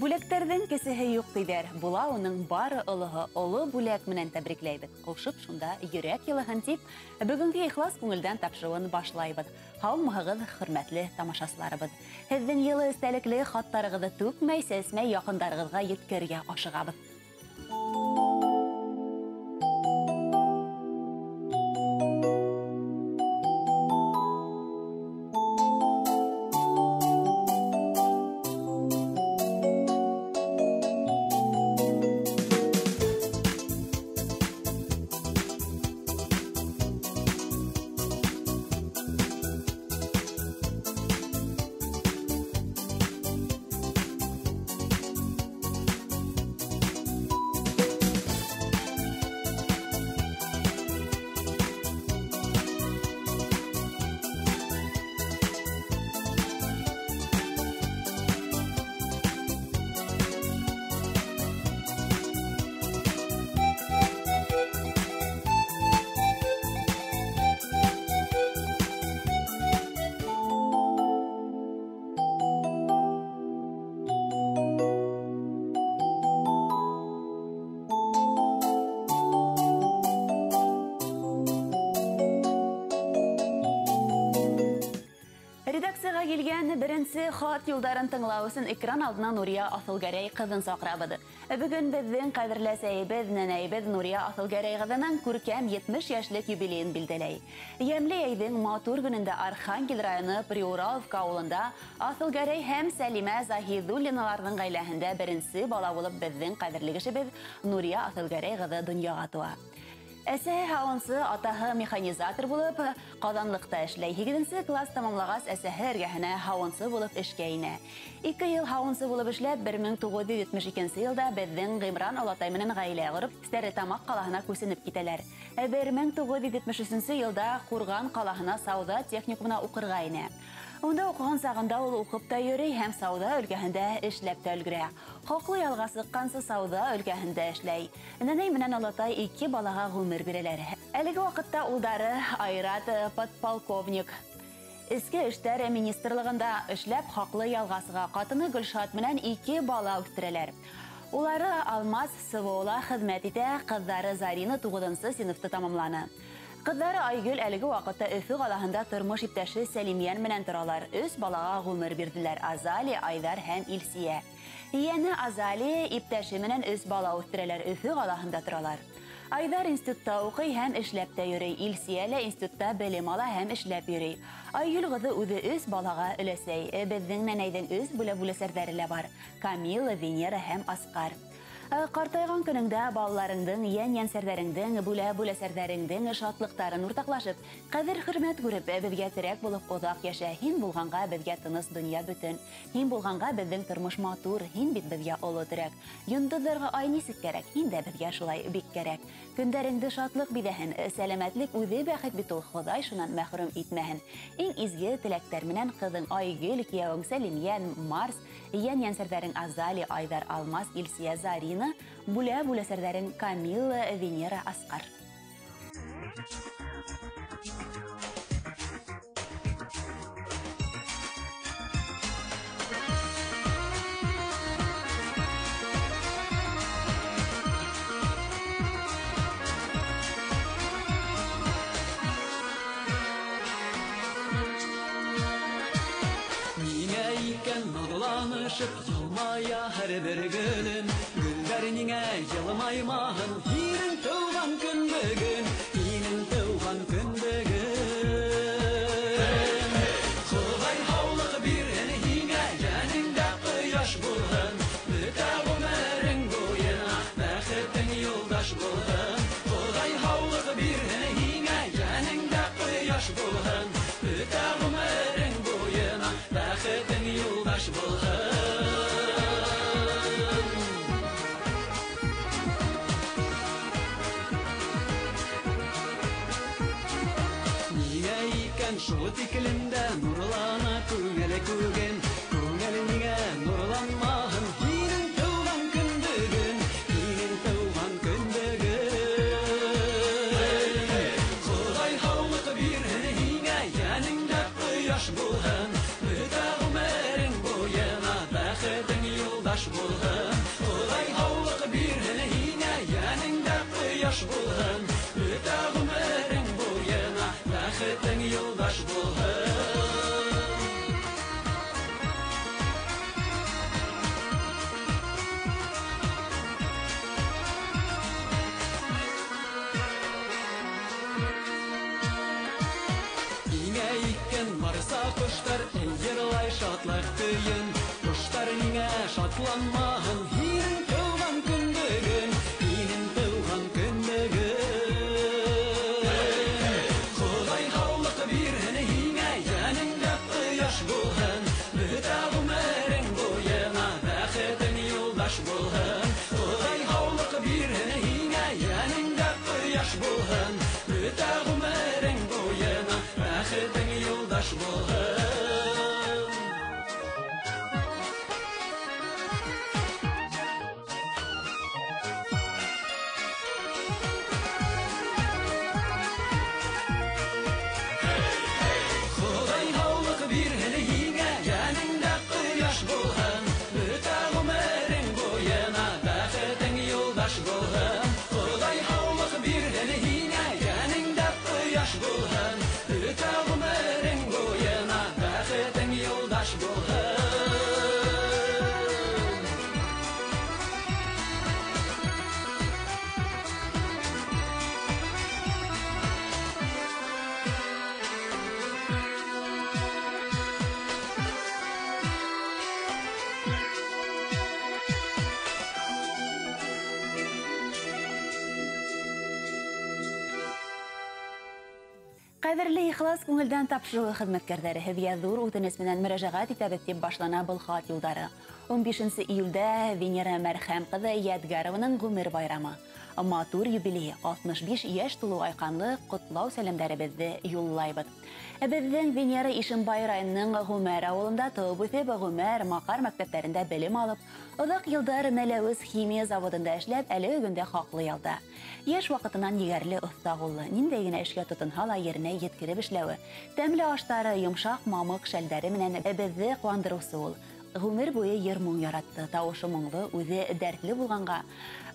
Бүләктәрҙең кесеһе юҡ тиҙәр. Була уның бары олоһо. Оло бүләк менән тәбрикләйбеҙ. Ҡушып шунда йөрәк йылыһын тип, бөгөнгө ихлас күңелдән тапшырыуын башлайбыҙ. Һаумыһығыҙ, хөрмәтле тамашасыларыбыҙ. Һеҙҙең йылы эстәлекле хаттарығыҙҙы түкмәй, сәсмәй яҡындарығыҙға еткерергә ашығабыҙ. Беренсе хат юлдарын тыңлау өсөн экран алдына Нурия Аҫылгәрәй ҡыҙын саҡырабыҙ. Бөгөн беҙҙең ҡәҙерле әсәйебеҙ, нәнәйебеҙ Нурия Аҫылгәрәй ҡыҙының күркәм 70 йәшлек юбилейын билдәләй. Йәмле йәйҙең матур көнөндә Архангел районы Приураловка ауылында Аҫылгәрәй һәм Сәлимә Заһиҙуллиналарҙың ғаиләһендә беренсе бала булып беҙҙең ҡәҙерле кешебеҙ Нурия Аҫылгәрәй ҡыҙы донъяға тыуа. Әсәһе һауынсы, атаһы механизатор булып, ҡаҙанлыҡта эшләй. 8-нсе класс тамамлағас, әсәһе эргәһенә һауынсы булып эшкә инә. 2 йыл һауынсы булып эшләп, 1972 йылда беҙҙең Ғимран олатай менән ғаилә ҡороп, Стәрлетамаҡ ҡалаһына күсенеп китәләр. 1973 йылда Ҡурған ҡалаһына сауҙа техникумына уҡырға инә. Унда уҡыған сағында ул уҡып та йөрөй һәм сауҙа өлкәһендә эшләп тә өлгөрә. Хаҡлы ялға сыҡҡансы сауҙа өлкәһендә эшләй. Нәнәй менән олатай 2 балаға ғүмер бирәләр. Әлеге ваҡытта улдары Айрат подполковник. Эске эштәр министрлығында эшләп хаҡлы ялға сыға. Ҡатыны Гөлшат менән 2 бала үҫтерәләр. Улары Алмаз СВО-ла хеҙмәт итә, ҡыҙҙары Зарина 9-нсы синыфты тамамланы. Ҡыҙҙары Айгөл әлеге ваҡытта Өфө ҡалаһында тормош иптәше Сәлимйән менән торалар. 3 балаға ғүмер бирҙеләр: Азалия, Айҙар һәм Илсиә. Йәнә Азалия иптәше менән 3 бала үҫтерәләр, Өфө ҡалаһында торалар. Айҙар институтта уҡый һәм эшләп тә йөрөй. Илсиә лә институтта белем ала һәм эшләп йөрөй. Айгөл ҡыҙы үҙе 3 балаға өләсәй. Беҙҙең нәнәйҙең 3 бүлә-бүләсәрҙәре лә бар: Камила, Венера һәм Асҡар. Ҡартайған көнөңдә балаларыңдың, йән-йәнсәрҙәреңдең, бүлә-бүләсәрҙәреңдең шатлыҡтарын уртаҡлашып, ҡәҙер-хөрмәт күреп, беҙгә терәк булып оҙаҡ йәшә. Һин булғанға беҙгә тыныс донъя бөтөн. Һин булғанға беҙҙең тормош матур, һин бит беҙгә оло терәк. Йондоҙҙарға ай нисек кәрәк, һин дә беҙгә шулай бик кәрәк. Көндәреңде шатлыҡ биҙәһен, сәләмәтлек үҙе бәхет бит ул, Хоҙай шунан мәхрүм итмәһен. Иң изге теләктәр менән ҡыҙың Айгөл, кейәүең Сәлимйән, Марс, йән-йәнсәрҙәрең Азалия, Айҙар, Алмаз, Илсиә, Зарина, бүлә-бүләсәрҙәрең Камила, Венера, Асҡар. Ниңә икән наҙланышып йылмая һәр бер гөлөм, гөлдәр ниңә йылмаймаһын, һинең тыуған көн бөгөн, һинең тыуған көн бөгөн. Хоҙай һаулыҡ бирһен һиңә, йәнеңдә ҡояш булһын, бөтә ғүмерең буйына бәхетең юлдаш булһын. Хоҙай һаулыҡ бирһен һиңә, йәнеңдә ҡояш булһын, бөтә ғүмерең буйына бәхетең юлдаш булһын. Ниңә икән шул тиклем дә нурлана күңел күген, күңел ниңә нурланмаһын, һинең тыуған көн бөгөн, һинең тыуған көн бөгөн. Хоҙай һаулыҡ бирһен һиңә, йәнеңдә ҡояш булһын, бөтә ғүмерең буйына бәхетең юлдаш булһын. шатланмаһын һинең тыуған көн бөгөн, һинең тыуған көн бөгөн. Хоҙай һаулыҡ бирһен һиңә, йәнеңдә ҡояш булһын, бөтә ғүмерең буйына бәхетең юлдаш булһын. Хоҙай һаулыҡ бирһен һиңә, йәнеңдә ҡояш булһын, бөтә ғүмерең буйына бәхетең юлдаш булһын. Хоҙай һаулыҡ бирһен һиңә, йәнеңдә ҡояш булһын, бөтә ғүмерең буйына бәхетең юлдаш булһын. Хоҙай һаулыҡ бирһен һиңә, йәнеңдә ҡояш булһын, бөтә ғүмерең буйына бәхетең юлдаш булһын. Ҡәҙерле ихлас күңелдән тапшырыуы хеҙмәткәрҙәре, һеҙгә ҙур үтенес менән мөрәжәғәт итәбеҙ, тип башлана был хат юлдары. 15 июлдә Венера Мәрхәм ҡыҙы Ядгәрованың ғүмер байрамы. Матур юбилейы 65 йәш тулыу айҡанлы ҡотлау сәләмдәребеҙҙе юллайбыҙ. Беҙҙең Венера Ишембай районының Ғүмәр ауылында тыуып үҫеп, Ғүмәр Маҡар мәктәптәрендә белем алып, оҙаҡ йылдар Мәләүез химия заводында эшләп, әле бөгөндә хаҡлы ялда. Йәш ваҡытынан егәрле, оҫта ҡуллы, ниндәй генә эшкә тотонһа ла еренә еткереп эшләүе, тәмле аштары, йомшаҡ мамыҡ шәлдәре менән беҙҙе ҡыуандырыусы ул. Ғүмер буйы йыр-моң яратты, тауышы моңло, үҙе дәртле булғанға,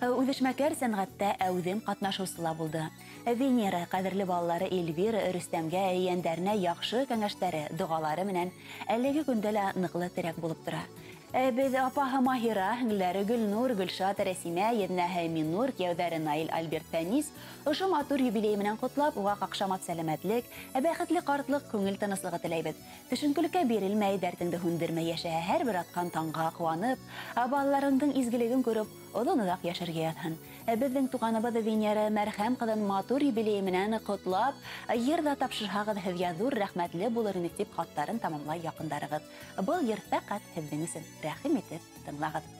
үҙешмәкәр сәнғәттә әүҙем ҡатнашыусы ла булды. Венера ҡәҙерле балалары Эльвира, Рөстәмгә, ейәндәренә яҡшы кәңәштәре, доғалары менән әлеге көндә лә ныҡлы терәк булып тора. Беҙ апаһы Маһира, һеңлеләре Гөлнур, Гөлшат, Рәсимә, еҙнәһе Миннур, кейәүҙәре Наил, Альберт, Фәнис ошо матур юбилей менән ҡотлап, уға ҡаҡшамаҫ сәләмәтлек, бәхетле ҡартлыҡ, күңел тыныслығы теләйбеҙ. Төшөнкөлөккә бирелмәй, дәртеңде һүндермәй йәшәһә, һәр бер атҡан таңға ҡыуанып, балаларыңдың изгелеген күреп, оҙон оҙаҡ йәшәргә яҙһын. Беҙҙең туғаныбыҙ Венера Мәрхәм ҡыҙын матур юбилей менән ҡотлап, йыр ҙа тапшырһағыҙ, һеҙгә ҙур рәхмәтле булыр инек, тип хаттарын тамамлай яҡындарығыҙ. Был йыр фәҡәт һеҙҙең өсөн. Рәхим итеп тыңлағыҙ.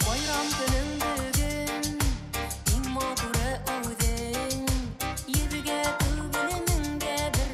Байрам көнөң бөгөн, иң матуры үҙең, йөҙгә түгел меңгә бер.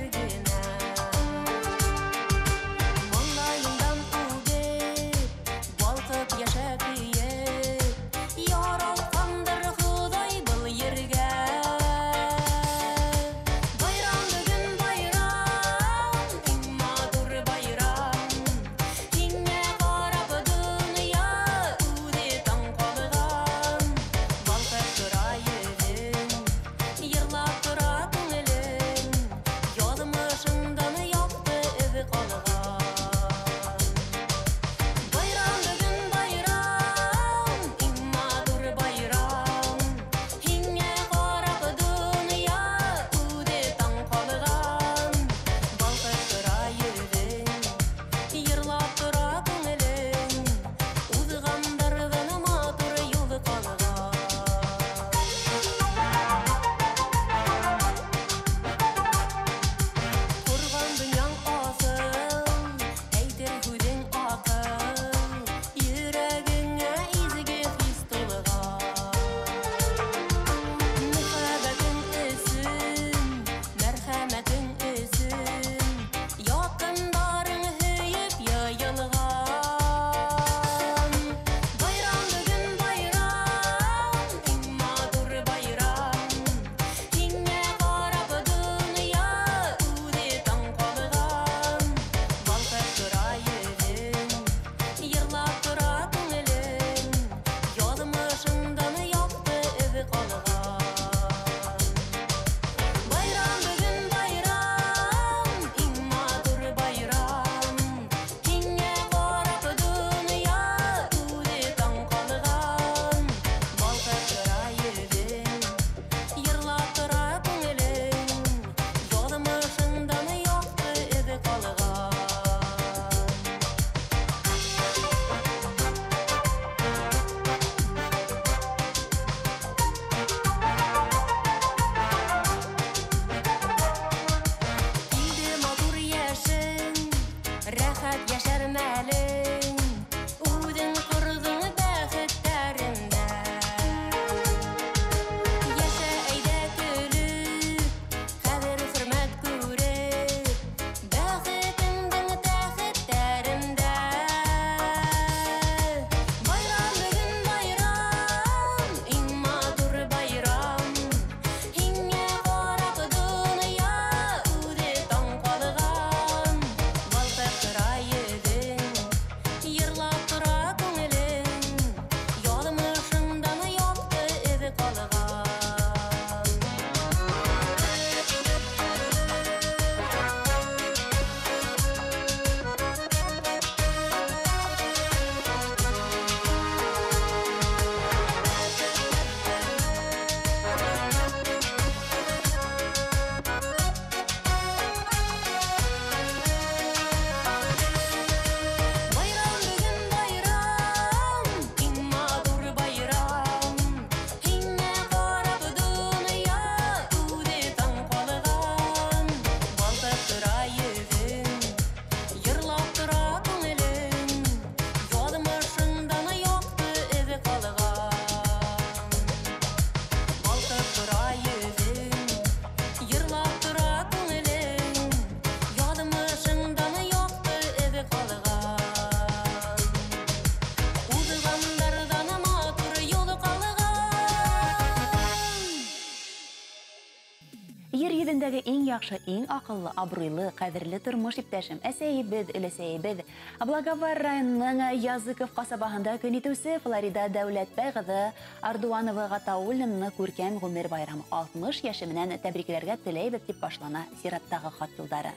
Йөҙөндәге иң яҡшы, иң аҡыллы, абруйлы, ҡәҙерле тормош иптәшем, әсәйебеҙ, өләсәйебеҙ, Благовар районының Языков ҡасабаһында көн итеүсе Флорида Дәүләтбай ҡыҙы Ардуанова Ғатауллинаны күркәм ғүмер байрамы 60 йәше менән тәбрикләргә теләйбеҙ, тип башлана сираттағы хат юлдары.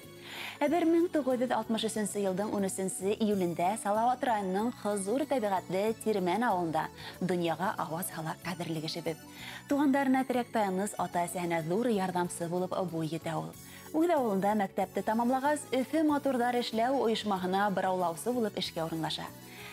1963 йылдың 13 июлендә Салауат районының хозур тәбиғәтле Тирмән ауылында донъяға ауаз һала ҡәҙерле кешебеҙ. Туғандарына терәк таяныс, ата-әсәһенә ҙур ярҙамсы булып буй етә ул. Үҙ ауылында мәктәпте тамамлағас, Өфө моторҙар эшләү ойошмаһына быраулаусы булып эшкә урынлаша.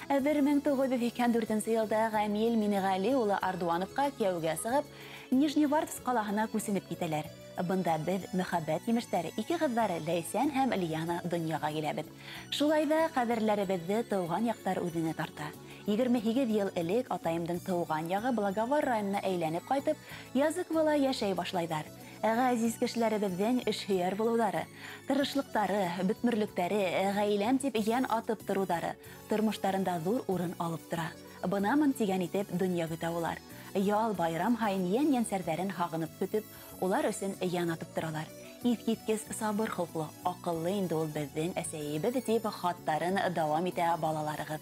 1984 йылда Ғәмил Минеғәли улы Ардуановҡа кейәүгә сығып, Нижневартовск ҡалаһына күсенеп китәләр. Бында беҙ мөхәббәт емештәре, ике ҡыҙҙары Ләйсән һәм Лиана донъяға киләбеҙ. Шулай ҙа ҡәҙерләребеҙҙе тыуған яҡтар үҙенә тарта. 28 йыл элек атайымдың тыуған яғы Благовар районына әйләнеп ҡайтып, Языковала йәшәй башлайҙар. Ғәзиз кешеләребеҙҙең эшһөйәр булыуҙары, тырышлыҡтары, бөтмөрлөктәре, ғаиләм тип йән атып тороуҙары тормоштарында ҙур урын алып тора. Бынамын тигән итеп донъя көтә улар. Ял байрам һайын йән-йәнсәрҙәрен һағынып көтөп, улар өсөн йән атып торалар. Иҫ киткес сабыр холҡло, аҡыллы инде ул беҙҙең әсәйебеҙ, тип хаттарын дауам итә балаларығыҙ.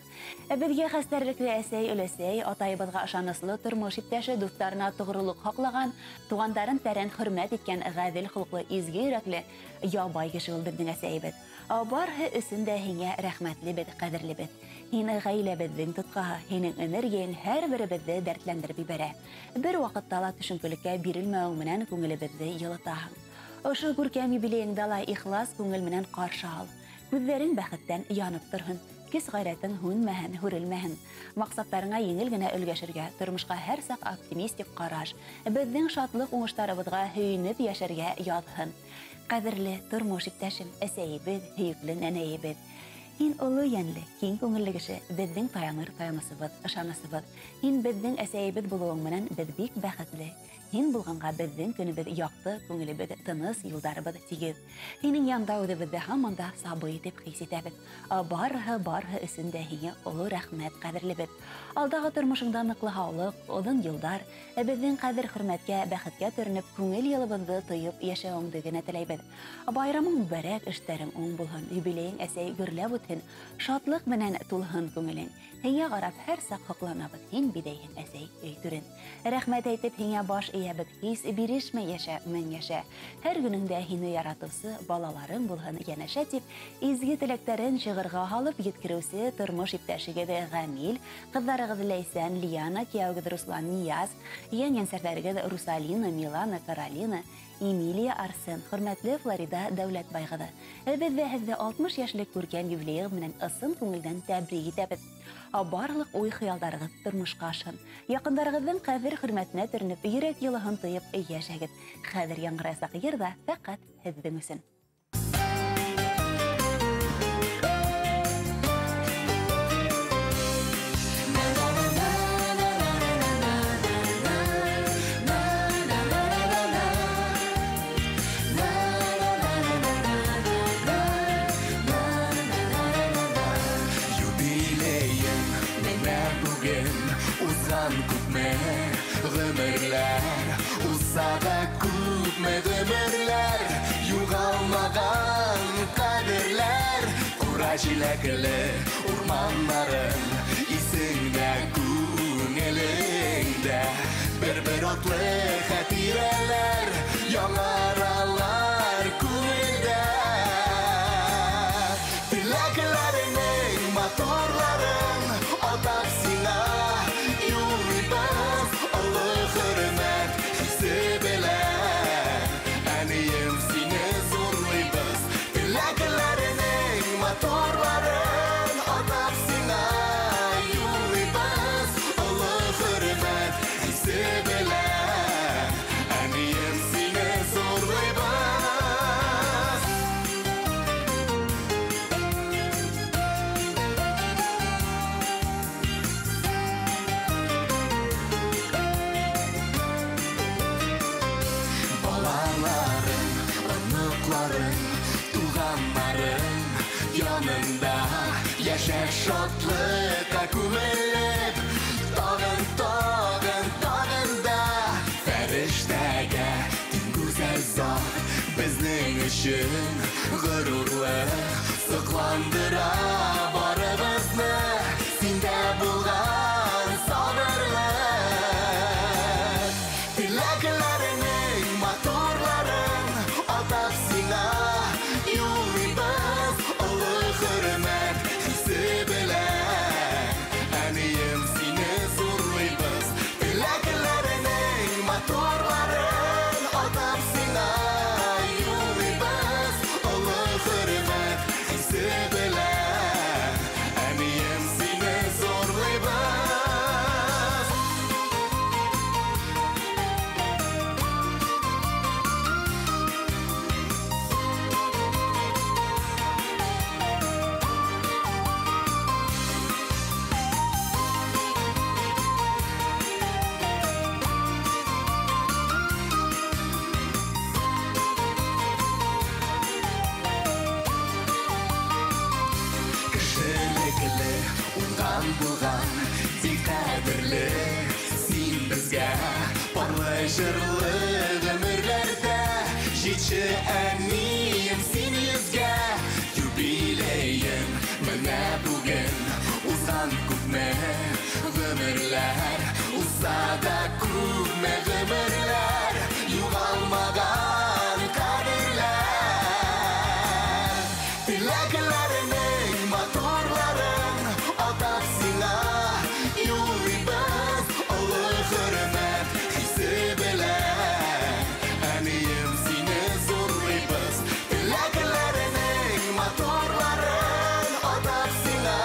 Беҙгә хәстәрлекле әсәй, өләсәй, атайыбыҙға ышаныслы тормош иптәше, дуҫтарына тоғролоҡ һаҡлаған, туғандарын тәрән хөрмәт иткән ғәҙел холҡло, изге йөрәкле ябай кеше ул беҙҙең әсәйебеҙ. Барыһы өсөн дә һиңә рәхмәтлебеҙ, ҡәҙерлебеҙ. Һин ғаиләбеҙҙең тотҡаһы, һинең энергияң һәр беребеҙҙе дәртләндереп ебәрә. Бер ваҡытта ла төшөнкөлөккә бирелмәүең менән күңелебеҙҙе йылытаһың. Ошо күркәм юбилейыңда ла ихлас күңел менән ҡаршы ал. Күҙҙәрең бәхеттән янып торһон, көс ғәйрәтең һүнмәһен, һүрелмәһен. Маҡсаттарыңа еңел генә өлгәшергә, тормошҡа һәр саҡ оптимистик ҡараш, беҙҙең шатлыҡ уңыштарыбыҙға һөйөнөп йәшәргә яҙһын. Ҡәҙерле тормош иптәшем, әсәйебеҙ, һөйөклө нәнәйебеҙ. Һин оло йәнле, киң күңелле кеше, беҙҙең таяныр таянысыбыҙ, ышанысыбыҙ. Һин беҙҙең әсәйебеҙ булыуың менән беҙ бик бәхетле. Һин булғанға беҙҙең көнөбөҙ яҡты, күңелебеҙ тыныс, юлдарыбыҙ тигеҙ. Һинең янда үҙебеҙҙе һаман да сабый итеп хис итәбеҙ. Барыһы өсөн дә һиңә оло рәхмәт, ҡәҙерлебеҙ. Алдағы тормошоңда ныҡлы һаулыҡ, оҙон йылдар, беҙҙең ҡәҙер-хөрмәткә, бәхеткә төрөнөп, күңел йылыбыҙҙы тойоп йәшәүеңде генә теләйбеҙ. Байрамың мөбәрәк, эштәрең уң булһын, юбилейың әсәй гөрләп үтһен, шатлыҡ менән тулһын күңелең. Һиңә ҡарап һәр саҡ һоҡланабыҙ, һин биҙәйһең әсәй өй түрен. Рәхмәт әйтеп һиңә баш эйәбеҙ, һис бирешмәй йәшә, мең йәшә. Һәр көнөңдә һине яратыусы балаларың булһын йәнәшә, тип изге теләктәрен шиғырға һалып еткереүсе тормош иптәшегеҙ Ғәмил, ҡыҙҙарығыҙ Ләйсән, Лиана, кейәүегеҙ Руслан, Нияз, йән-йәнсәрҙәрегеҙ Русалина, Милана, Каролина, Эмилия, Арсен, хөрмәтле Флорида Дәүләтбай ҡыҙы. Беҙ ҙә һеҙҙе 60 йәшлек күркәм юбилейығыҙ менән ысын күңелдән тәбрик итәбеҙ. Барлыҡ уй-хыялдарығыҙ тормошҡа ашһын. Яҡындарығыҙҙың ҡәҙер-хөрмәтенә төрөнөп, йөрәк йылыһын тойоп йәшәгеҙ. Хәҙер яңғыраясаҡ йыр ҙа фәҡәт һеҙҙең өсөн. Ғүмерләр, узса да күпме ғүмерләр, юғалмаған ҡәҙерләр, ҡура жиләкле урманнарың, исеңдә, күңелеңдә, бер-бер атлы хәтирәләр яңаралар күңелдә. Теләкләреңнең матурларын атап сиңа юллыйбыҙ, оло хөрмәт хисе белән, әнием, һине ҙурлыйбыҙ. Теләкләреңнең матурларын атап сиңа юллыйбыҙ, оло хөрмәт хисе белән, әнием, һине ҙурлыйбыҙ. Балаларың, оноҡларың, туғандарың янында йәшә шатлыҡҡа күмелеп, тағын, тағын, тағын да фәрештәгә тиң гүзәл зат Безгә парлы җырлы гомерләрдә җитше әнием син йөзгә. Юбилеең менә бүген, узган күпме гомерләр, узса да күпме гомерләр, югалмаган кадерләр. Теләкләренең матурларын атап сиңа юллыйбыз, олы хөрмәт хисе белән. Әнием, сине зурлыйбыз. Теләкләренең матурларын атап сиңа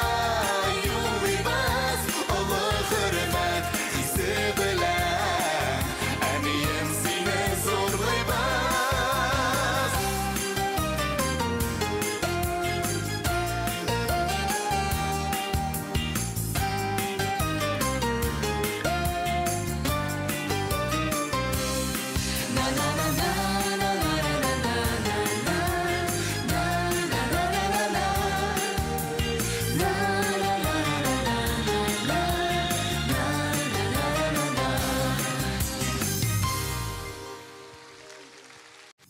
юллыйбыз, олы хөрмәт хисе белән. Әнием, сине зурлыйбыз.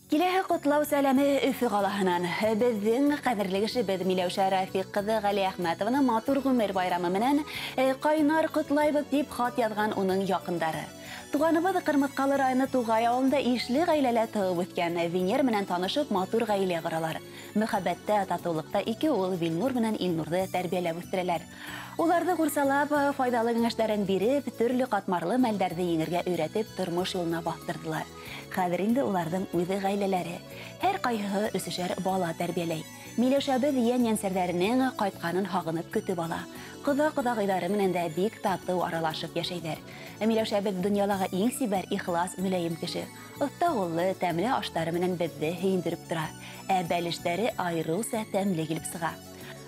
Киләһе ҡотлау сәләме Өфө ҡалаһынан. Беҙҙең ҡәҙерле кешебеҙ Миләүшә Рафиҡ ҡыҙы Ғәлиәхмәтованы матур ғүмер байрамы менән ҡайнар ҡотлайбыҙ тип хат яҙған уның яҡындары. Туғаныбыҙ Ҡырмыҫҡалы районы Туғай ауылында ишле ғаиләлә тыуып үҫкән. Венер менән танышып матур ғаилә ҡоралар. Мөхәббәттә, татыулыҡта ике ул Вилнур менән Илнурҙы тәрбиәләп үҫтерәләр. Уларҙы ҡурсалап, файҙалы кәңәштәрен биреп, төрлө ҡатмарлы мәлдәрҙе еңергә өйрәтеп, тормош юлына баҫтырҙылар. Хәҙер инде уларҙың үҙе ғаиләләре. Һәр ҡайһыһы өсөшәр бала тәрбиәләй. Миләүшәбеҙ йән-йәнсәрҙәренең ҡайтҡанын һағынып көтөп ала. Ҡоҙа-ҡоҙағыйҙары менән дә бик татыу аралашып йәшәйҙәр. Миләүшәбеҙ донъялағы иң сибәр, ихлас, мөләйем кеше. Оҫта ҡуллы, тәмле аштары менән беҙҙе һөйөндөрөп тора. Ә бәлештәре айырыуса тәмле килеп сыға.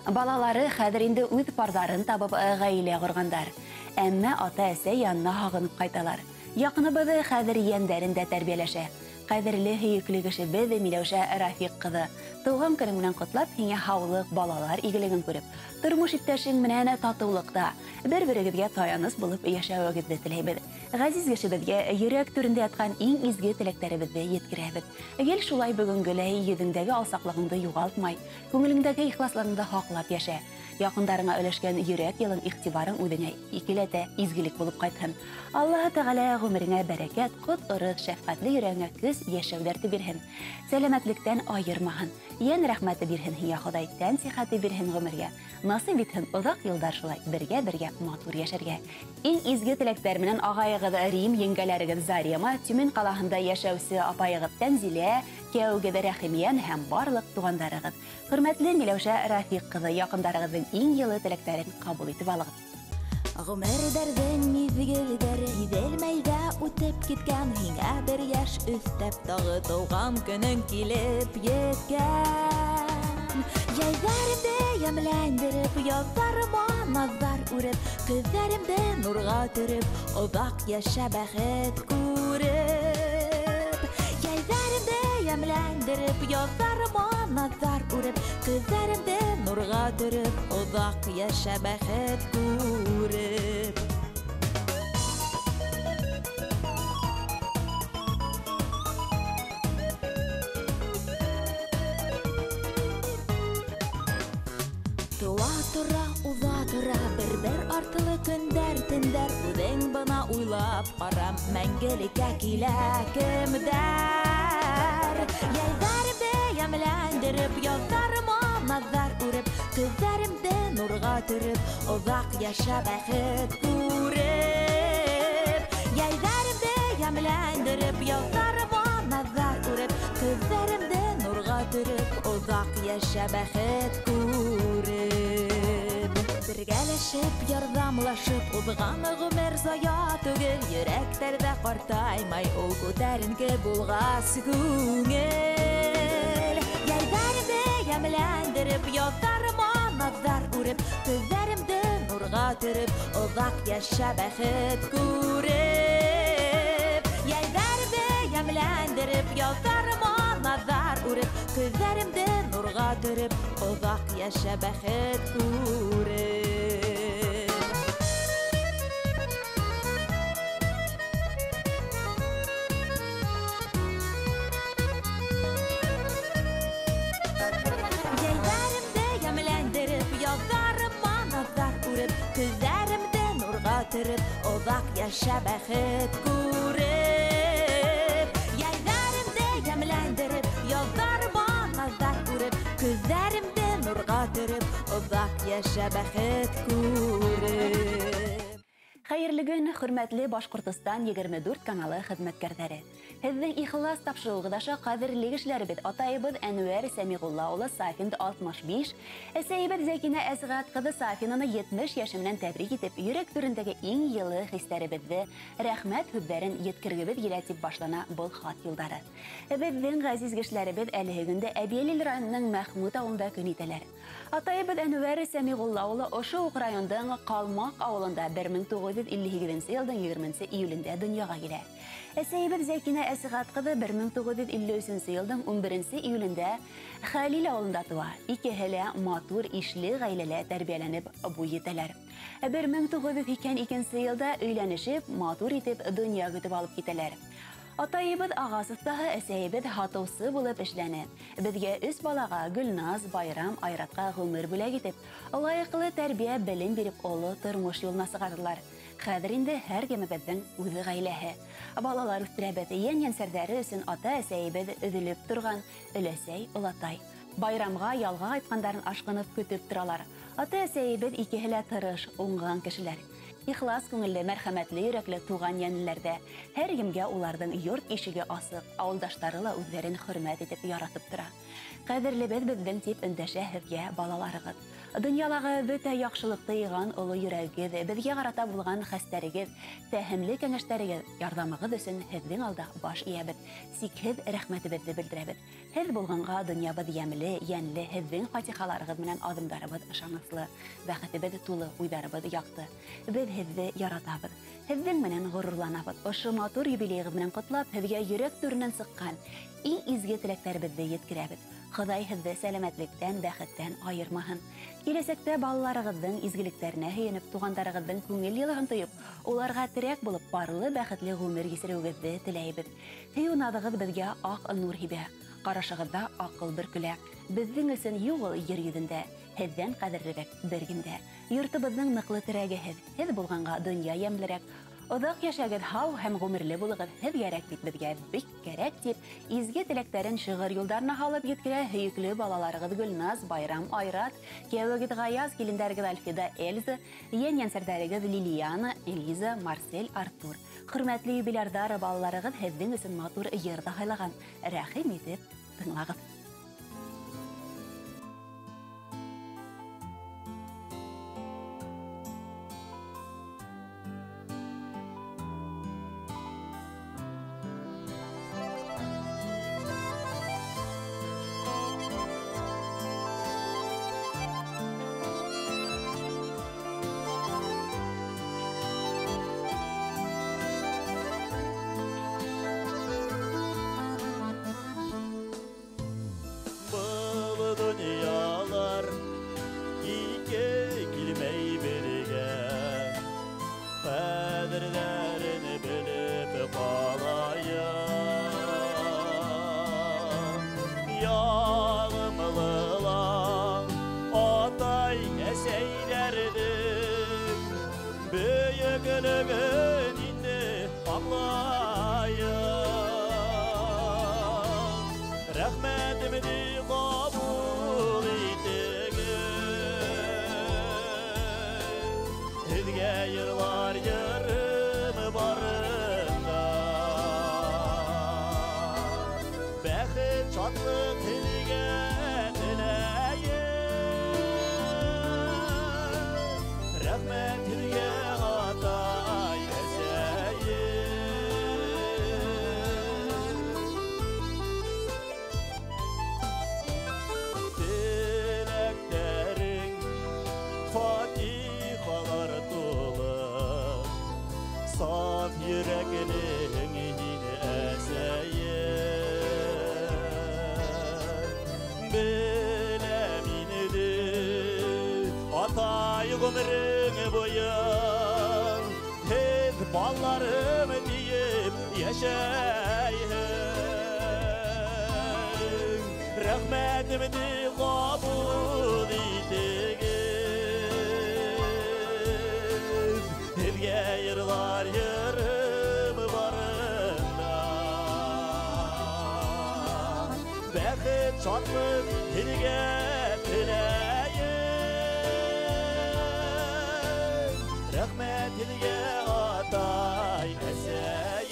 Балалары хәҙер инде үҙ парҙарын табып ғаилә ҡорғандар. Әммә ата-әсә янына һағынып ҡайталар. Яҡыныбыҙ хәҙер йәндәрен дә тәрбиәләшә. Ҡәҙерле, һөйөклө кешебеҙ Миләүшә Рафиҡ ҡыҙы. Тыуған көнөң менән ҡотлап, һиңә һаулыҡ, балалар игелеген күреп, тормош иптәшең менән татыулыҡта бер-берегеҙгә таяныс булып йәшәүегеҙҙе теләйбеҙ. Ғәзиз кешебеҙгә йөрәк түрендә ятҡан иң изге теләктәребеҙҙе еткерәбеҙ. Гел шулай бөгөнгөләй йөҙөңдәге алсаҡлығыңды юғалтмай, күңелеңдәге ихласлығыңды һаҡлап йәшә. Яҡындарыңа өләшкән йөрәк йылың, иғтибарың үҙеңә икеләтә изгелек булып ҡайтһын. Аллаһы Тәғәлә ғүмереңә бәрәкәт, ҡот, ырыҡ, шәфҡәтле йөрәгеңә көс, йәшәү дәрте бирһен. Сәләмәтлектән айырмаһын. Йән рәхмәте бирһен һиңә Хоҙай, тән сихәте бирһен ғүмергә. Насип итһен оҙаҡ йылдар шулай бергә-бергә матур йәшәргә. Иң изге теләктәр менән ағайығыҙ Рим, еңгәләрегеҙ Зарема, Төмән ҡалаһында йәшәүсе апайығыҙ Тәнзилә, кәүегеҙ Рәхимйән һәм барлыҡ туғандарығыҙ. Хөрмәтле Миләүшә Рафиҡ ҡыҙы, яҡындарығыҙҙың иң йылы теләктәрен ҡабул итеп алығыҙ. Ғүмерҙәрҙең миҙгелдәре һиҙелмәй ҙә үтеп киткән, һиңә бер йәш өҫтәп тағы тыуған көнөң килеп еткән. Йәйҙәремде йәмләндереп, яҙҙарыма наҙҙар үреп, көҙҙәремде нурға төрөп, оҙаҡ йәшә бәхет күреп. Йәйҙәремде йәмләндереп, яҙҙарыма наҙҙар үреп, көҙҙәремде нурға төрөп, оҙаҡ йәшә бәхет күреп. Тыуа тора, уҙа тора, бер-бер артлы көндәр, төндәр, үҙең бына уйлап ҡара, мәңгелеккә килә кемдәр. Йәйҙәремде йәмләндереп, яҙҙарыма наҙҙар үреп, көҙҙәремде нурға төрөп, оҙаҡ йәшә бәхет күреп. Йәйҙәремде йәмләндереп, яҙҙарыма наҙҙар үреп, көҙҙәремде нурға төрөп, оҙаҡ йәшә бәхет күреп. Бергәләшеп, ярҙамлашып, уҙған ғүмер зая түгел, йөрәктәрҙә ҡартаймай, ул күтәренке булғас күңел. Йәйҙәремде йәмләндереп, яҙҙарыма наҙҙар үреп, көҙҙәремде нурға төрөп, оҙаҡ йәшә бәхет күреп. Йәйҙәремде йәмләндереп, яҙҙарыма наҙҙар үреп, көҙҙәремде нурға төрөп, оҙаҡ йәшә бәхет күреп. төрөп, оҙаҡ йәшә бәхет күреп. Йәйҙәремде йәмләндереп, яҙҙарыма наҙҙар күреп, көҙҙәремде нурға төрөп, оҙаҡ йәшә бәхет күреп. Хәйерле көн, хөрмәтле Башҡортостан 24 каналы хеҙмәткәрҙәре. Һеҙҙең ихлас тапшырыуығыҙ аша ҡәҙерле кешеләребеҙ, атайыбыҙ Әнүәр Сәмиғулла улы Сафин 65, әсәйебеҙ Зәкинә Әсғәт ҡыҙы Сафинаны 70 йәше менән тәбрик итеп, йөрәк түрендәге иң йылы хистәребеҙҙе, рәхмәт һүҙҙәрен еткергебеҙ килә тип башлана был хат юлдары. Беҙҙең ғәзиз кешеләребеҙ әлеге көндә Әбйәлил районының Мәхмүт ауылында көн итәләр. Атайыбыҙ Әнүәр Сәмиғулла улы ошо уҡ райондың Ҡалмаҡ ауылында 1958 йылдың 20 июлендә донъяға килә. Әсәйебеҙ Зәкинә Әсғәт ҡыҙы 1953 йылдың 11 июлендә Хәлил ауылында тыуа. Икеһе лә матур ишле ғаиләлә тәрбиәләнеп буй етәләр. 1982 йылда өйләнешеп, матур итеп донъя көтөп алып китәләр. Атайыбыҙ ағас оҫтаһы, әсәйебеҙ һатыусы булып эшләне. Беҙгә өс балаға Гөлназ, Байрам, Айратҡа ғүмер бүләк итеп, лайыҡлы тәрбиә, белем биреп, оло тормош юлына сығарҙылар. Хәҙер инде һәр кемебеҙҙең үҙе ғаиләһе. Балалар үҫтерәбеҙ, йән-йәнсәрҙәре өсөн ата-әсәйебеҙ өҙөлөп торған өләсәй, олатай. Байрамға, ялға ҡайтҡандарын ашҡынып көтөп торалар. Ата-әсәйебеҙ икеһе лә тырыш, уңған кешеләр. Ихлас күңелле, мәрхәмәтле йөрәкле туған йәнлеләрҙә. Һәр кемгә уларҙың йорт ишеге асыҡ, ауылдаштары ла үҙҙәрен хөрмәт итеп яратып тора. Ҡәҙерлебеҙ беҙҙең тип өндәшә һеҙгә балаларығыҙ. Донъялағы бөтә яҡшылыҡты йыйған оло йөрәгегеҙ, беҙгә ҡарата булған хәстәрегеҙ, фәһемле кәңәштәрегеҙ, ярҙамығыҙ өсөн һеҙҙең алда баш эйәбеҙ, сикһеҙ рәхмәтебеҙҙе белдерәбеҙ. Һеҙ булғанға донъябыҙ йәмле, йәнле, һеҙҙең фатихаларығыҙ менән аҙымдарыбыҙ ышаныслы, бәхетебеҙ тулы, уйҙарыбыҙ яҡты. Беҙ һеҙҙе яратабыҙ, һеҙҙең менән ғорурланабыҙ. Ошо матур юбилейығыҙ менән ҡотлап, һеҙгә йөрәк түренән сыҡҡан иң изге теләктәребеҙҙе еткерәбеҙ. Хоҙай һеҙҙе сәләмәтлектән, бәхеттән айырмаһын. Киләсәктә балаларығыҙҙың изгелектәренә һөйөнөп, туғандарығыҙҙың күңел йылыһын тойоп, уларға терәк булып, парлы бәхетле ғүмер кисереүегеҙҙе теләйбеҙ. Һөйөү наҙығыҙ беҙгә аҡ нур һибә, ҡарашығыҙҙа аҡыл бөркөлә. Беҙҙең өсөн юҡ ул ер йөҙөндә, һеҙҙән ҡәҙерлерәк бер кем дә. Йортобоҙҙоң ныҡлы терәге һеҙ, һеҙ булғанға донъя йәмлерәк. Оҙаҡ йәшәгеҙ, һау һәм ғүмерле булығыҙ, һеҙ кәрәк бит беҙгә, бик кәрәк тип, изге теләктәрен шиғыр юлдарына һалып еткерә һөйөклө балаларығыҙ Гөлназ, Байрам, Айрат, кейәүегеҙ Ғаяз, килендәрегеҙ Альфида, Эльза, йән-йәнсәрҙәрегеҙ Лилиана, Элиза, Марсель, Артур. Хөрмәтле юбилярҙар, балаларығыҙ һеҙҙең өсөн матур йыр ҙа һайлаған. Рәхим итеп тыңлағыҙ. Saf yürekliğin yine eseyim. Bilem inedi atay ömrün boyu, hep ballarım deyip yaşayın. Rahmetimni kabul ettiğin, Hezge Бәхет, шатлык һеҙгә теләйем. Рәхмәт һеҙгә, атай, әсәйем.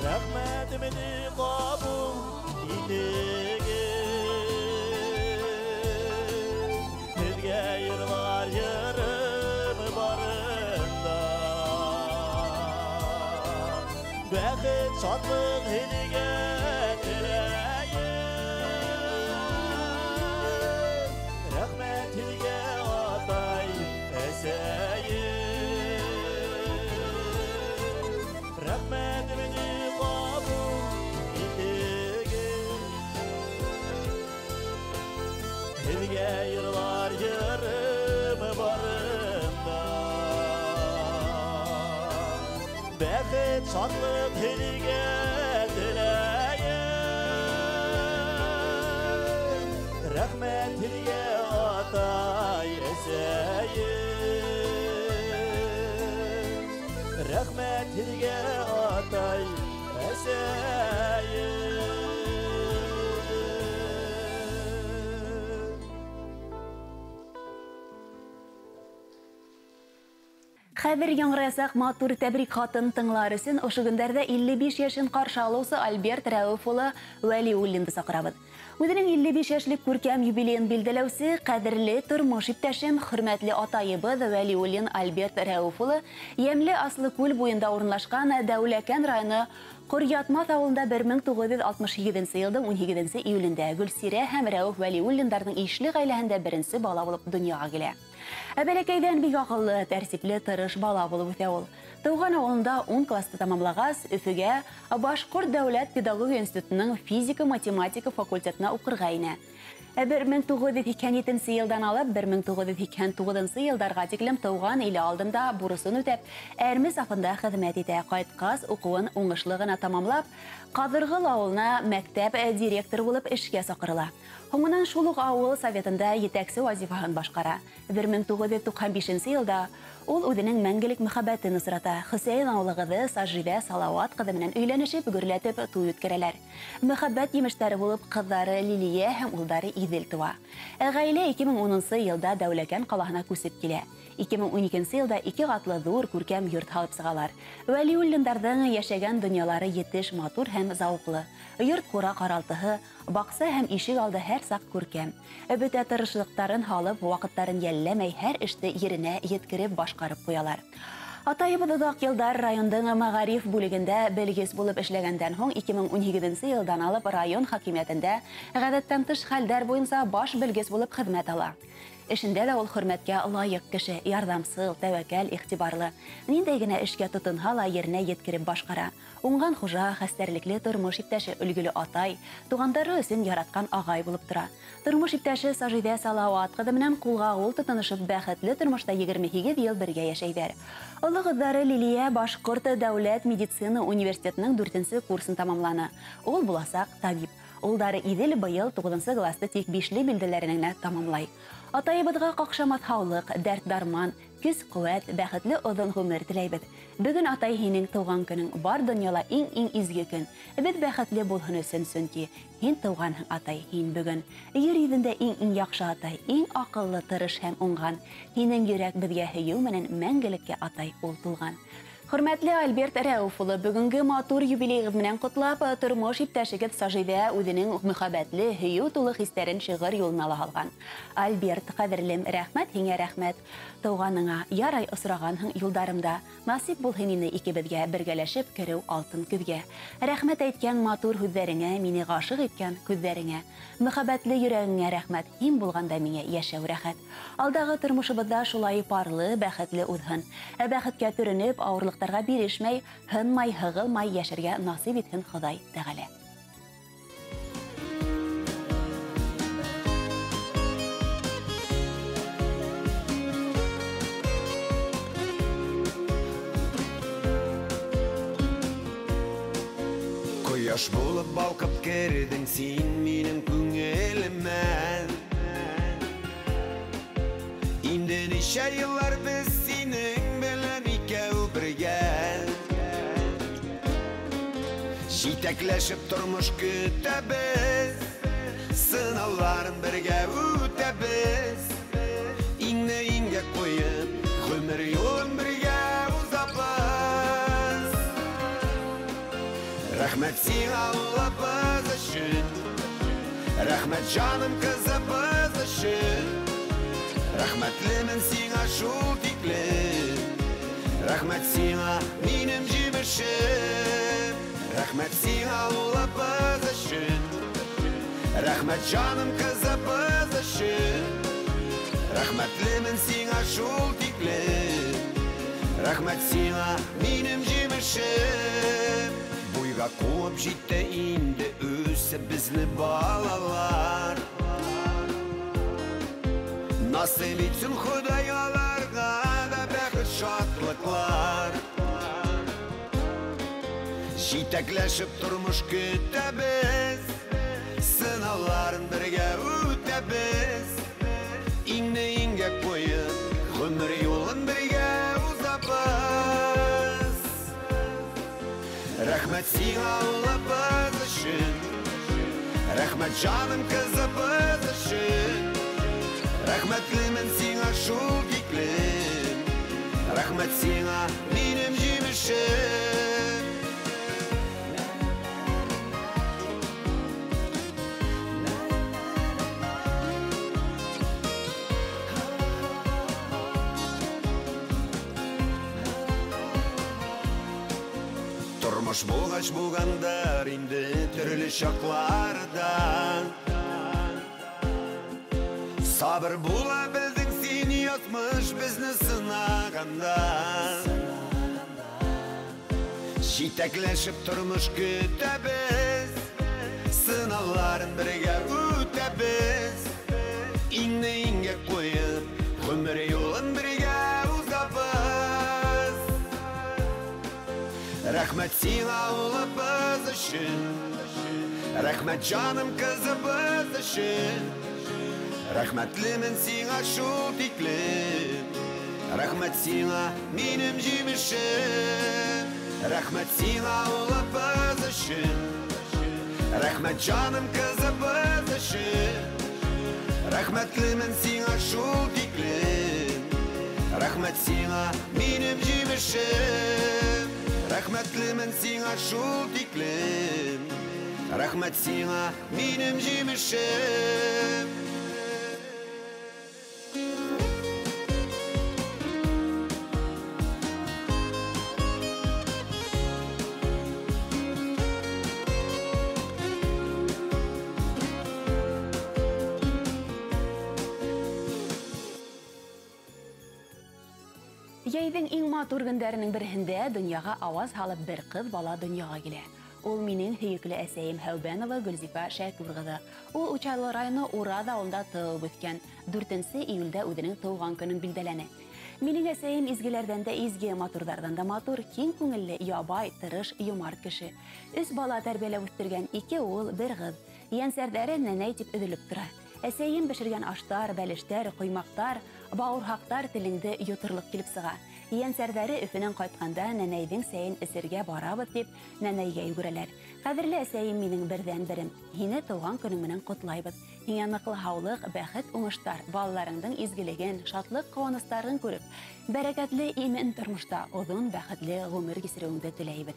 Рәхмәтемде ҡабул итегеҙ, һеҙгә йырлар йырым барында. Бәхет, шатлык һеҙгә теләйем. Рәхмәт һеҙгә, атай, әсәйем. Рәхмәтемде ҡабул итегеҙ, һеҙгә йырлар йырым барында. Бәхет, шатлык һеҙгә теләйем. Рәхмәт һеҙгә, атай, әсәйем. Рәхмәт һеҙгә, атай, әсәйем. Хәҙер яңғыраясаҡ матур тәбрик хатын тыңлар өсөн ошо көндәрҙә 55 йәшен ҡаршы алыусы Альберт Рәүеф улы Вәлиуллинды саҡырабыҙ. Үҙенең 55 йәшлек күркәм юбилейын билдәләүсе ҡәҙерле тормош иптәшем, хөрмәтле атайыбыҙ Вәлиуллин Альберт Рәүеф улы йәмле Аслыкүл буйында урынлашҡан Дәүләкән районы Ҡоръятмаҫ ауылында 1968 йылдың 18 июлендә Гөлсирә һәм Рәүеф Вәлиуллиндарҙың ишле ғаиләһендә беренсе бала булып донъяға килә. Бәләкәйҙән бик аҡыллы, тәртипле, тырыш бала булып үҫә ул. Тыуған ауылында 10 класты тамамлағас, Өфөгә Башҡорт дәүләт педагогия институтының физика-математика факультетына уҡырға инә. 1987 йылдан алып 1989 йылдарға тиклем тыуған иле алдында бурысын үтәп, әрме сафында хеҙмәт итә. Ҡайтҡас уҡыуын уңышлы ғына тамамлап, Ҡаҙырғол ауылына мәктәп директоры булып эшкә саҡырыла. Һуңынан шул уҡ ауыл советында етәксе вазифаһын башҡара. 1995 йылда ул үҙенең мәңгелек мөхәббәтен осрата. Хөсәйен ауылы ҡыҙы Сажиҙә Салауат ҡыҙы менән өйләнешеп, гөрләтеп туй үткәрәләр. Мөхәббәт емештәре булып ҡыҙҙары Лилиә һәм улдары Иҙел тыуа. Ғаилә 2010 йылда Дәүләкән ҡалаһына күсеп килә. 2012 йылда ике ҡатлы ҙур күркәм йорт һалып сығалар. Вәлиуллиндарҙың йәшәгән донъялары етеш, матур һәм зауыҡлы. Йорт ҡура ҡаралтыһы, баҡса һәм ишек алды һәр саҡ күркәм. Бөтә тырышлыҡтарын һалып, ваҡыттарын йәлләмәй һәр эште еренә еткереп башҡарып ҡуялар. Атайыбыҙ оҙаҡ йылдар райондың мәғариф бүлегендә белгес булып эшләгәндән һуң 2018 йылдан алып район хакимиәтендә ғәҙәттән тыш хәлдәр буйынса баш белгес булып хеҙмәт ала. Эшендә лә ул хөрмәткә лайыҡ кеше, ярҙамсыл, тәүәккәл, иғтибарлы. Ниндәй генә эшкә тотонһа ла еренә еткереп башҡара. Уңған хужа, хәстәрлекле тормош иптәше, өлгөлө атай, туғандары өсөн яратҡан ағай булып тора. Тормош иптәше Сажиҙә Салауат ҡыҙы менән ҡулға ҡул тотоношоп бәхетле тормошта 28 йыл бергә йәшәйҙәр. Оло ҡыҙҙары Лилиә Башҡорт дәүләт медицина университетының 4-нсе курсын тамамланы. Ул буласаҡ табип. Улдары Иҙел быйыл 9-нсы класты тик 5-ле билдәләренә генә тамамлай. Атайыбыҙға ҡаҡшамаҫ һаулыҡ, дәрт-дарман, көс-ҡеүәт, бәхетле оҙон ғүмер теләйбеҙ. Бөгөн атай һинең тыуған көнөң, бар донъяла иң-иң изге көн. Беҙ бәхетле булһын өсөн, сөнки һин тыуғанһың, атай, һин бөгөн. Ер йөҙөндә иң-иң яҡшы атай, иң аҡыллы, тырыш һәм уңған. Һинең йөрәк беҙгә һөйөү менән мәңгелеккә атай ул тулған. Хөрмәтле Альберт Рәүеф улы, бөгөнгө матур юбилейығыҙ менән ҡотлап, тормош иптәшегеҙ Сажиҙә үҙенең мөхәббәтле, һөйөү тулы хистәрен шиғыр юлына ла һалған. Альберт, ҡәҙерлем, рәхмәт һиңә, рәхмәт. Тыуғаныңа ярай осрағанһың юлдарымда. Насип булһын ине икебеҙгә бергәләшеп кереү алтын көҙгә. Рәхмәт әйткән матур һүҙҙәреңә, мине ғашиҡ иткән күҙҙәреңә. Мөхәббәтле йөрәгеңә рәхмәт, һин булғанда миңә йәшәү рәхәт. Алдағы тормошобоҙҙа шулай парлы, бәхетле уҙһын. Ә бәхеткә төрөнөп, ауырлыҡтарға бирешмәй, һынмай, һығылмай йәшәргә насип итһен Хоҙай Тәғәлә. Ҡояш булып балҡып керҙең син минең күңелемә. Инде нисә йыллар беҙ һинең белән икәү бергә. Җитәкләшеп тормыш көтәбеҙ, сынауларын бергә үтәбеҙ. Иңне иңгә ҡуйып, ғүмер юлын бергә уҙабыҙ. Рәхмәт сиңә улыбыҙ өсөн, рәхмәт жаным ҡыҙыбыҙ өсөн. Рәхмәтлемен сиңә шул тиклем, рәхмәт сиңә минем җимешем. Рәхмәт сиңә улыбыҙ өсөн, рәхмәт жаным ҡыҙыбыҙ өсөн. Рәхмәтлемен сиңә шул тиклем, рәхмәт сиңә минем җимешем. Буйға ҡыуып етте инде үҫеп беҙҙе балалар. Насип итһен Хоҙай аларға ла бәхет шатлыҡлар. Җитәкләшеп тормыш көтәбеҙ, сынауларын бергә үтәбеҙ. Иңне иңгә ҡуйып, ғүмер юлын бергә уҙабыҙ. Рәхмәт сиңә улыбыҙ өсөн, рәхмәт жаным ҡыҙыбыҙ өсөн. Рәхмәтлемен сиңә шул тиклем, рәхмәт сиңә минем җимешем. Тормыш булғас булғандар инде төрлө чаҡларҙа. Сабыр була белдең син, язмыш беҙҙе сынағанда. Җитәкләшеп тормыш көтәбеҙ, сынауларын бергә үтәбеҙ. Иңне иңгә ҡуйып, ғүмер юлын бергә уҙабыҙ. Рәхмәт сиңә улыбыҙ өсөн, рәхмәт жаным ҡыҙыбыҙ өсөн. Рәхмәтлемен сиңә шул тиклем, рәхмәт сиңә минем җимешем. Рәхмәт сиңә улыбыҙ өсөн, рәхмәт жаным ҡыҙыбыҙ өсөн. Рәхмәтлемен сиңә шул тиклем, рәхмәт сиңә минем җимешем. Рәхмәтлемен сиңә шул тиклем, рәхмәт сиңә минем җимешем. Йәйҙең иң матур көндәренең береһендә донъяға ауаз һалып бер ҡыҙ бала донъяға килә. Ул минең һөйөклө әсәйем Һәүбәнова Гөлзифа Шәкүр ҡыҙы. Ул Учалы районы Ураз ауылында тыуып үҫкән. 4 июлдә үҙенең тыуған көнөн билдәләне. Минең әсәйем изгеләрҙән дә изге, матурҙарҙан да матур, киң күңелле, ябай, тырыш, йомарт кеше. 3 бала тәрбиәләп үҫтергән, 2 ул, 1 ҡыҙ. Йәнсәрҙәре нәнәй тип өҙөлөп тора. Әсәйем бешергән аштар, бәлештәр, ҡоймаҡтар, бауырһаҡтар телеңде йоторлоҡ килеп сыға. Йәнсәрҙәре Өфөнән ҡайтҡанда нәнәйҙең сәйен эсергә барабыҙ тип нәнәйгә йүгерәләр. Ҡәҙерле әсәйем минең берҙән-берем. Һине тыуған көнөң менән ҡотлайбыҙ. Һиңә ныҡлы һаулыҡ, бәхет, уңыштар, балаларыңдың изгелеген, шатлыҡ, ҡыуаныстарын күреп, бәрәкәтле имен тормошта оҙон бәхетле ғүмер кисереүеңде теләйбеҙ.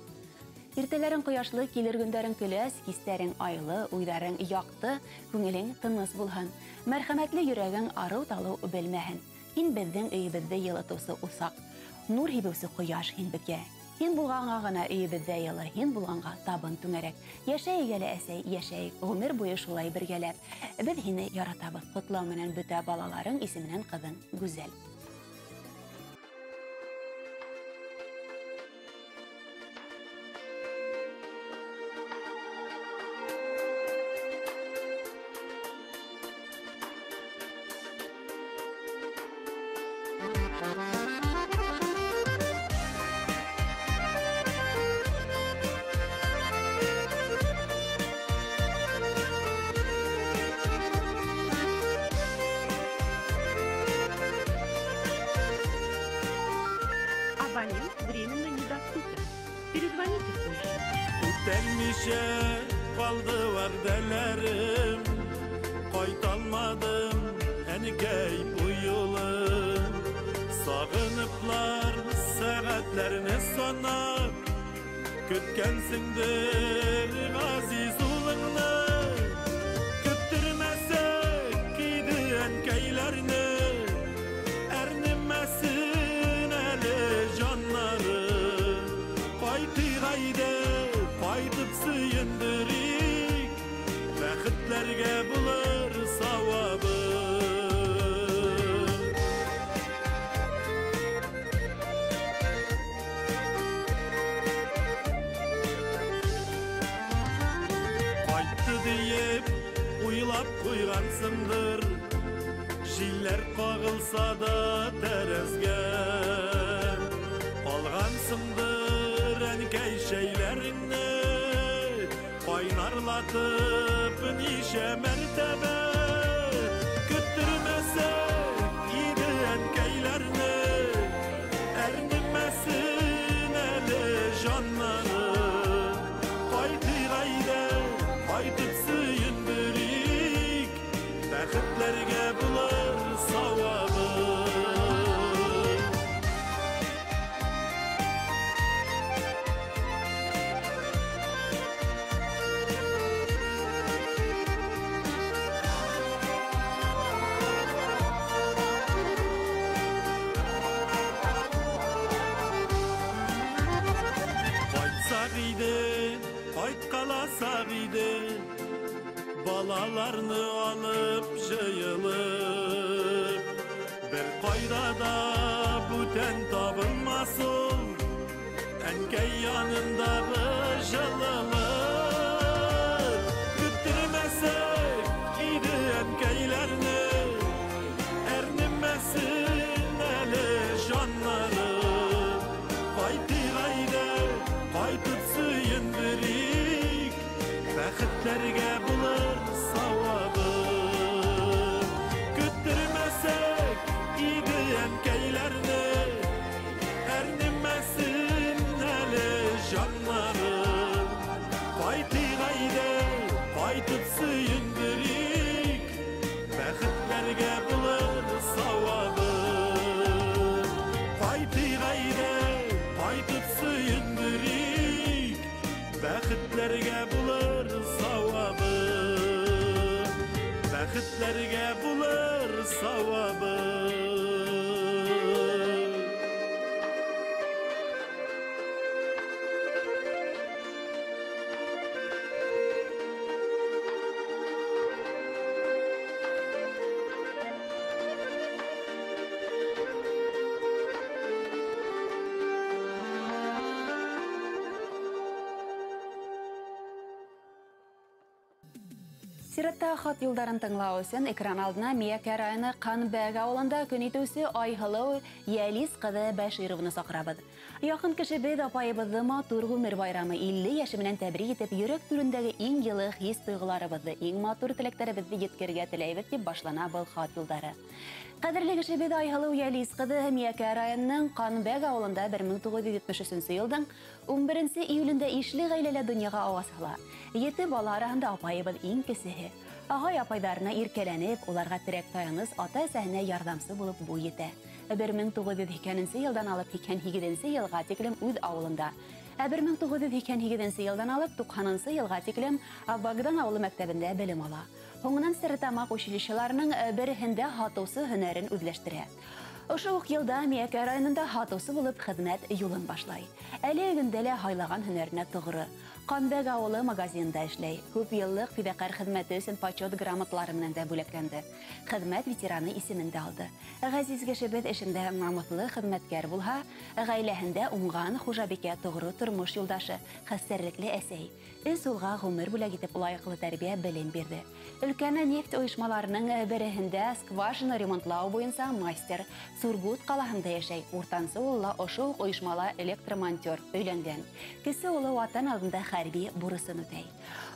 Иртәләрең ҡояшлы, килер көндәрең көләс, кистәрең айлы, уйҙарың яҡты, күңелең тыныс булһын. Мәрхәмәтле йөрәгең арыу-талыу белмәһен. Һин беҙҙең өйөбөҙҙө йылытыусы усаҡ, нур һибеүсе ҡояш һин беҙгә. Һин булғанға ғына өйөбөҙҙә йылы, һин булғанға табын түңәрәк. Йәшәйек әле, әсәй, йәшәйек, ғүмер буйы шулай бергәләп. Беҙ һине яратабыҙ. Ҡотлау менән бөтә балаларың исеменән ҡыҙың Гүзәл. Үтәлмичә калды вәгъдәләрем, кайталмадым әнкәй бу юлы. Сагыныплар сәгатьләрне санап, көткәнсеңдер газиз улыңны. Көттөрмәсәк иде әнкәйләрне, әрнемәсен әле җаннары. Кайтыйк әйдә, кайтып сөендерик, бәхетләргә булыр савабы. Кайтты диеп уйлап куйгансыңдыр, җилләр кагылса да тәрәзгә. Алгансыңдыр әнкәй чәйләреңне, кайнарлатып ничә мәртәбә. Көттөрмәсәк иде әнкәйләрне, әрнемәсен әле җаннары. Кайтыйк әйдә, кайтып сөендерик, бәхетләргә булыр савабы. Кайтсак иде, кайткаласак иде, балаларны алып җыелып. Бер кайда да бүтән табылмас ул, әнкәй янындагы җылылык. Көттермәсәк иде әнкәйләрне, әрнемәсен әле җаннары. Кайтыйк әйдә, кайтып сөендерик, бәхетләргә булыр савабы. Көттермәсәк иде әнкәйләрне, әрнемәсен әле җаннары. Кайтыйк әйдә, кайтып сөендерик, бәхетләргә булыр савабы. Кайтыйк әйдә, кайтып сөендерик, бәхетләргә булыр савабы. Бәхетләргә булыр савабы. Сиратта хат юлдарын тыңлау өсөн экран алдына Миякә районы Ҡанбәк ауылында көн итеүсе Айһылыу Йәлис ҡыҙы Бәшировны саҡырабыҙ. Яҡын кешебеҙ апайыбыҙҙы матур ғүмер байрамы 50 йәше менән тәбрик итеп, йөрәк түрендәге иң йылы хис тойғоларыбыҙҙы, иң матур теләктәребеҙҙе еткерергә теләйбеҙ тип башлана был хат юлдары. Ҡәҙерле кешебеҙ Айһылыу Йәлис ҡыҙы Миякә районының Ҡанбәк ауылында 1973 йылдың 11 июлендә ишле ғаиләлә донъяға ауаз һала. 7 бала араһында апайыбыҙ иң кесеһе. Ағай апайҙарына иркәләнеп, уларға терәк таяныс, ата-әсәһенә ярҙамсы булып буй етә. 1982 йылдан алып 88 йылға тиклем үҙ ауылында. 1988 йылдан алып 90 йылға тиклем Богдан ауылы мәктәбендә белем ала. Һуңынан Стәрлетамаҡ училищеларының береһендә һатыусы һөнәрен үҙләштерә. Ошо уҡ йылда Миякә районында һатыусы булып хеҙмәт юлын башлай. Әле көндә лә һайлаған һөнәренә тоғро. Ҡанбәк ауылы магазинында эшләй. Күп йыллыҡ фиҙаҡәр хеҙмәте өсөн почет грамоталары менән дә бүләкләнде. Хеҙмәт ветераны исемен дә алды. Ғәзиз кешебеҙ эшендә намыҫлы хеҙмәткәр булһа, ғаиләһендә уңған хужабикә, тоғро тормош юлдашы, хәстәрлекле әсәй. Өс улға ғүмер бүләк итеп лайыҡлы тәрбиә белем бирҙе. Өлкәне нефть ойошмаларының береһендә скважина ремонтлау буйынса мастер, Сургут ҡалаһында йәшәй. Уртансы улы ошо уҡ ойошмала электромонтер, өйләнгән. Кесе улы ватан алдында хәрби бурысын үтәй.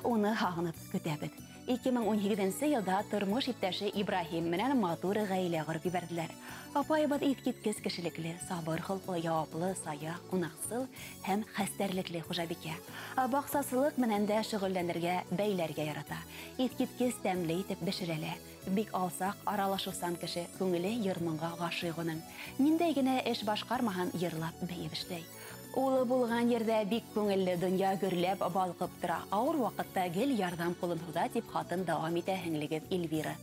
Уны һағынып көтәбеҙ. 2018 йылда тормош иптәше Ибраһим менән матур ғаилә ҡороп ебәрҙеләр. Апайыбыҙ иҫ киткес кешелекле, сабыр холҡло, яуаплы, сая, ҡунаҡсыл һәм хәстәрлекле хужабикә. Баҡсасылыҡ менән дә шөғөлләнергә, бәйләргә ярата. Иҫ киткес тәмле итеп бешерә лә. Бик алсаҡ, аралашыусан кеше, күңеле йыр-моңға ғашиҡ уның. Ниндәй генә эш башҡармаһын, йырлап, бейеп эшләй. Улы булған ерҙә бик күңелле, донъя гөрләп балҡып тора. Ауыр ваҡытта гел ярҙам ҡулын һуҙа, тип хатын дауам итә һеңлегеҙ Эльвира.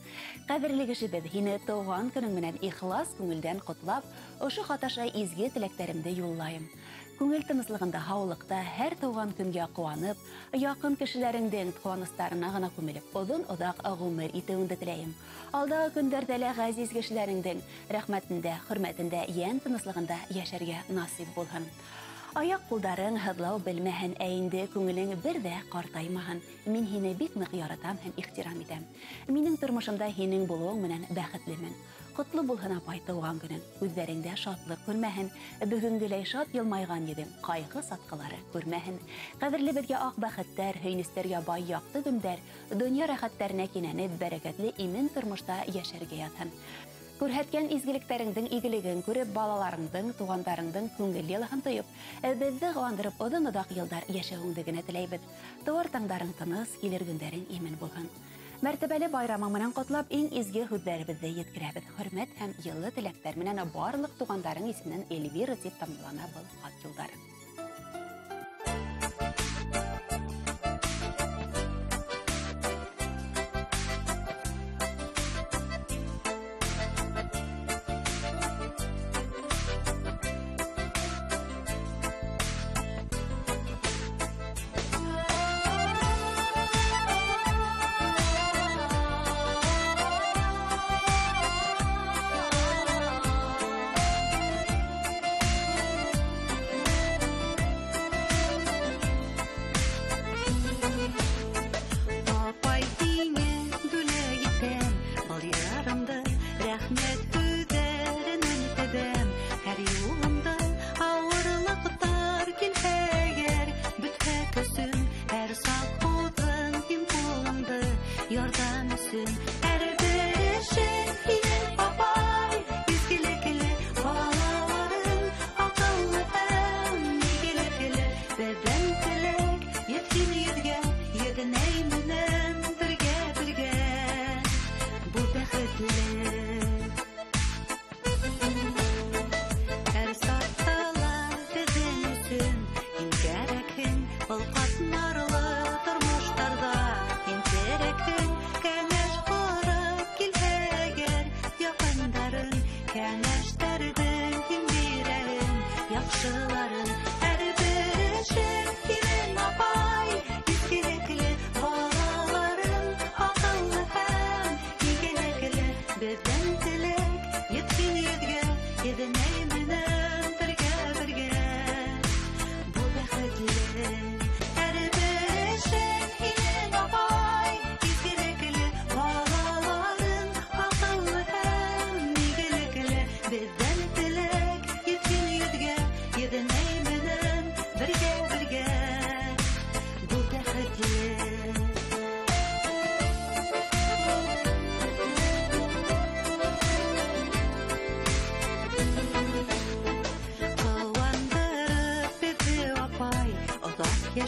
Ҡәҙерле кешебеҙ, һине тыуған көнөң менән ихлас күңелдән ҡотлап, ошо хат аша изге теләктәремде юллайым. Күңел тыныслығында, һаулыҡта һәр тыуған көнгә ҡыуанып, яҡын кешеләреңдең ҡыуаныстарына ғына күмелеп, оҙон-оҙаҡ ғүмер итеүеңде теләйем. Алдағы көндәрҙә лә ғәзиз кешеләреңдең рәхмәтендә, хөрмәтендә, йән тыныслығында йәшәргә насип булһын. Аяҡ ҡулдарың һыҙлау белмәһен, ә инде күңелең бер ҙә ҡартаймаһын. Мин һине бик ныҡ яратам һәм ихтирам итәм. Минең тормошомда һинең булыуың менән бәхетлемен. Ҡотло булһын, апай, тыуған көнөң. Күҙҙәреңдә шатлыҡ күрмәһен, бөгөнгөләй шат йылмайған йөҙөң ҡайғы сатҡылары күрмәһен. Ҡәҙерле беҙгә аҡ бәхеттәр, һөйөнөстәргә бай яҡты көндәр, донъя рәхәттәренә кинәнеп, бәрәкәтле имен тормошта йәшәргә яҙһын. Күрһәткән изгелектәреңдең игелеген күреп, балаларыңдың, туғандарыңдың күңел йылыһын тойоп, беҙҙе ҡыуандырып оҙон-оҙаҡ йылдар йәшәүеңде генә теләйбеҙ. Тыуар таңдарың тыныс, килер көндәрең имен булһын. Мәртәбәле байрамың менән ҡотлап, иң изге һүҙҙәребеҙҙе еткерәбеҙ. Хөрмәт һәм йылы теләктәр менән барлыҡ туғандарың исеменән Эльвира тип тамамлана был хат юлдары.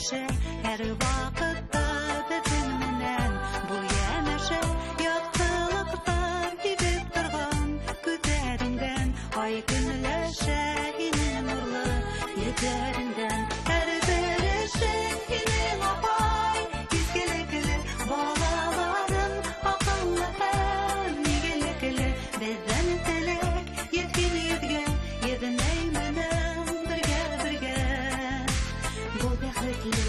Һәр ваҡытта беҙҙең менән был йәнәшә яҡтылыҡтар кибеп торған күҙҙәреңдән ай көнләшә һинең нурлы йөҙҙәреңдән. Һәр бер эшең һинең, апай, изгелекле, балаларың аҡыллы һәм игелекле. Беҙҙән теләк еткән йөҙгә, йөҙөнәй менән бергә-бергә бул бәхетле.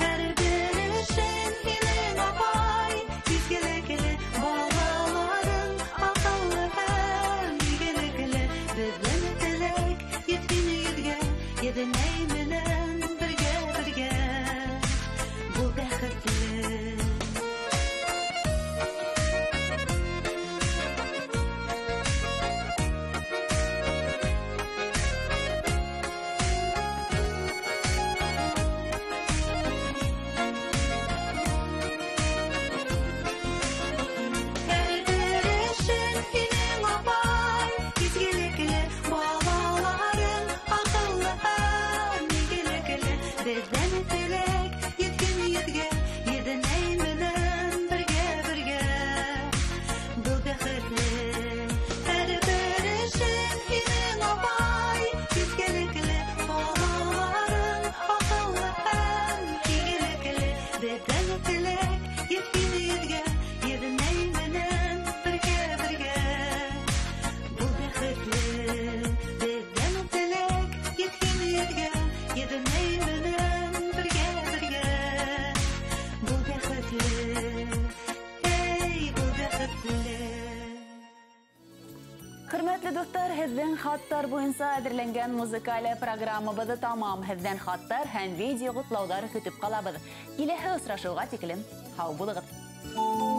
Һәр бер эшең һинең, апай, изгелекле, балаларың аҡыллы һәм игелекле. Беҙҙең теләк теләк еткән йөҙгә, еҙнәй менән бергә, бергә. Был бәхетле һәр бер эшең һинең, апай, изгелекле, балаларың аҡыллы һәм игелекле. Беҙҙең теләк еткән йөҙгә, еҙнәй менән бергә, бергә. Был бәхетле, беҙҙең теләк еткән йөҙгә, еҙнәй менән бергә, бергә. Был бәхетле, эй, был бәхетле. Хөрмәтле дуҫтар, һеҙҙең хаттар буйынса әҙерләнгән музыкаль программабыҙ тамам. Һеҙҙән хаттар һәм видео ҡотлауҙар көтөп ҡалабыҙ. Киләһе осрашыуға тиклем һау булығыҙ.